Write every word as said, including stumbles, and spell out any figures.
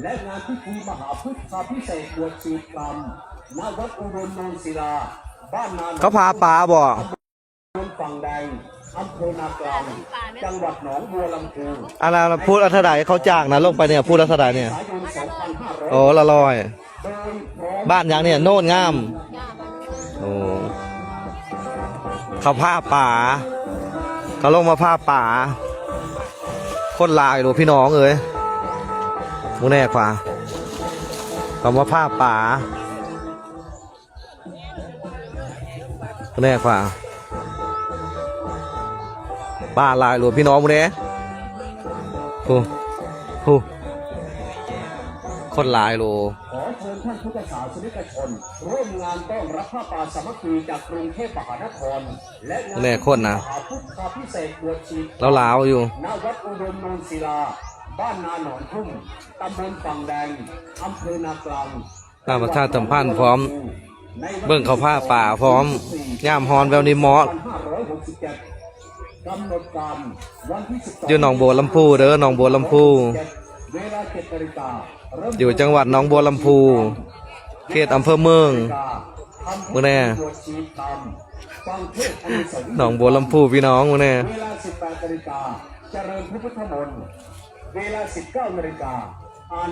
และงานพิธีมหาพุทธาภิเษกบวชชีพราหมณ์ณวัดอุดมโนนศิลา บ้านนาหนอง เขาผ่าป่าบ่ ตำบลฝั่งแดง อำเภอนากลาง จังหวัดหนองบัวลำพู อันนั้นพูดอัธยาศัยเขาจ้างนะ ลงไปเนี่ย พูดอัธยาศัยเนี่ย สายนสองพันห้าร้อย โอ้ ละร้อย โดยพร้อม บ้านหยังเนี่ย โน่นงาม โอ้ เขาผ่าป่า เขาลงมาผ่าป่า คนหลายหลวงพี่น้องเอ้ย หมู่แน่ขวา เขามาผ่าป่า หมู่แน่ขวา ป่าหลายหลวงพี่น้อง หมู่แน่ โอ้ โอ้ คนหลายหลวง ขอเชิญท่านพุทธศาสนิกชน ร่วมงานต้อนรับผ้าป่าสามัคคีจากกรุงเทพมหานคร และงาน แน่คนนะ มหาพุทธาภิเษกบวชชีพ ลาวๆอยู่ ณวัดอุดมโนนศิลา บ้านนาหนองทุ่ม ตำบลฝั่งแดง อำเภอนากลาง ตามประชาสัมพันธ์พร้อม เบิ่งเขาผ่าป่าพร้อม ยามฮ้อนแบบนี้เหมาะ ห้าร้อยหกสิบเจ็ด กำหนดการวันที่สิบสอง อยู่หนองบัวลำพูเด้อ หนองบัวลำพู เวลาเจ็ดนาฬิกา เริ่ม อยู่จังหวัดหนองบัวลำพู เขตอำเภอเมือง มื้อแน่ ฟังเทศน์อานิสงส์ หนองบัวลำพูพี่น้อง มื้อแน่ เวลาสิบแปดนาฬิกา เจริญพระพุทธมนต์ เวลาสิบเก้านาฬิกา อ่าน